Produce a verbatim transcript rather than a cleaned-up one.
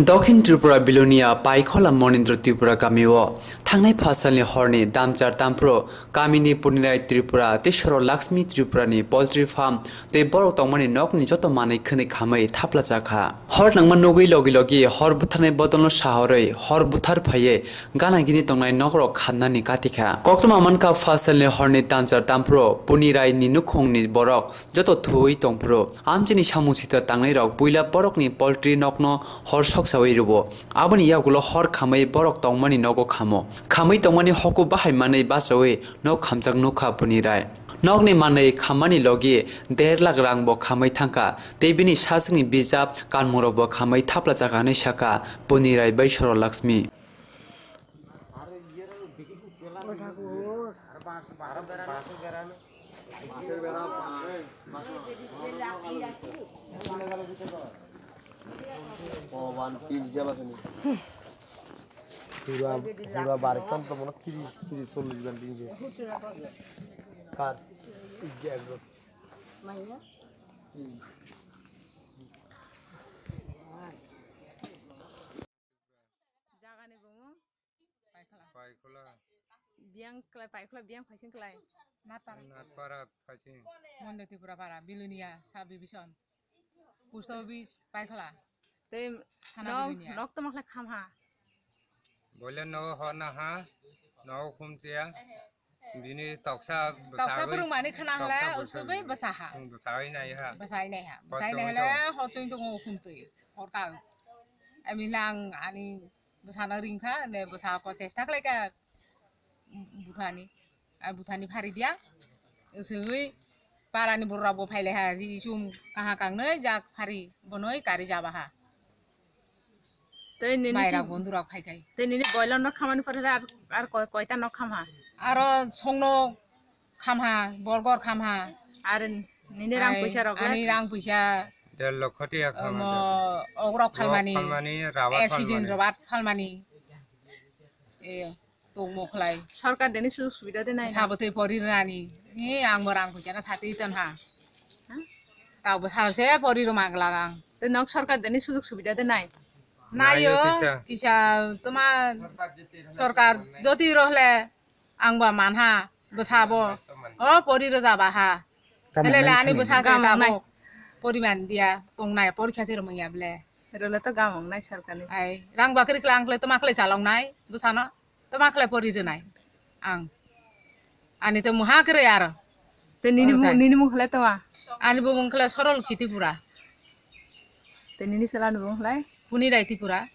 Dokhin Tripura Bilonia Paikhola Monindra Tripura kamio thangnai phasalni horni damchar damphro kamini Punirai Tripura tei Soro Lakshmi Tripurani poultry farm tei borok tongmani nokni joto manwi khwnwi khamwi thaplajakha. Hor nangma nugwi logi logi hor butharnai bodolno sahorwi hor buthar phaiwi gana gini tongnai nokrok khamnani katikha. Koktwma mankha phasalni horni damchar damphro Punirai ni nukhungni borok joto thuwi tongphuru. Amchini samung sitra tangnairok puila borokni poultry nokno hor soksawi rwo. Aboni yagulo hor khamwi borok tongmani nogo khamo. Khamwi tongmani hoku bahai manwi bachawi nok khamjak nukha Punirai. Nokni manwi khammani logi der lakh rangbo khamwi thangkha, tei bini sajwkni bijap kanmungrokbo khamwi thaplajakha, hwnwi sakha Punirai bai Soro Lakshmi. Pura, pura bar ton to mono tiri, tiri chollish bar din je. Kar? Ijje ekdom. Jagani bumu? Paikhola. Paikhola. Biyang klai, Paikhola biyang phaising klai. Natpara. Natpara phaising. Monda Tripura para, Bilonia, sub division. Post office, Paikhola. Tei Thana nok, Bilonia. Nok tamo khlai khamha. Boile no hona ha, no khumtia. Bini toksa bwsagwi, toksa bwrwngmani khna toksa hwla bwsagwi usugwi bwsaha. Bwsagwi naiha. Bwsai naiha. Bwsai naiha le hochwng tongo khumtwi. Horkal. Ami lang ani bwsano ringkha, ne bwsa ko chesta khlaikha buthani. A buthani phari dia. Usugwi parani borok bo phailaiha, ri chum kaha kangnwi jak phari bonoi kari jabaha. Tei nini Mairok si-, bondurok phaikai. Tei nini boiler nok khamani pore ar, ar koi-, koita nok khamha? Aro songno khamha, borgor khamha. Ar nini rang Ai, puisa rok ani le? Rang puisa Der lokho tiya khamha omo, der. Okrok phalmani, Rok phalmani, rabar ek season phalmani. Rabar phalmani. E, tongmo khlai. Sorkar deni sujog subida de nai na? Sabotwi pori rani. E, ang bo rang puisa na thati ton ha. Ha? Tao bo salse pori rwma glak ang. Tei nok sorkar deni sujog subida de nai? Naio. Naio kisa. Kisa toma sorkar joti rohle ang ba manha bwsabo. O pori rwjaba ha. Hele le ani bwsa se tabuk poriman dia tongnai, porikha se rwmanya ble. Rwle to gamung nai sorkar ni. Ai, rang bakri kla ang kle toma kle chalong nai bwsano. Toma khlai pori rwnai ang. Ani to muha kwrwi aro. Tei nini mung, nini mung khlai toma? Ani bumung khlai Sorol Kiti Pura. Tei nini selani mung khlai? Punirai Tripura.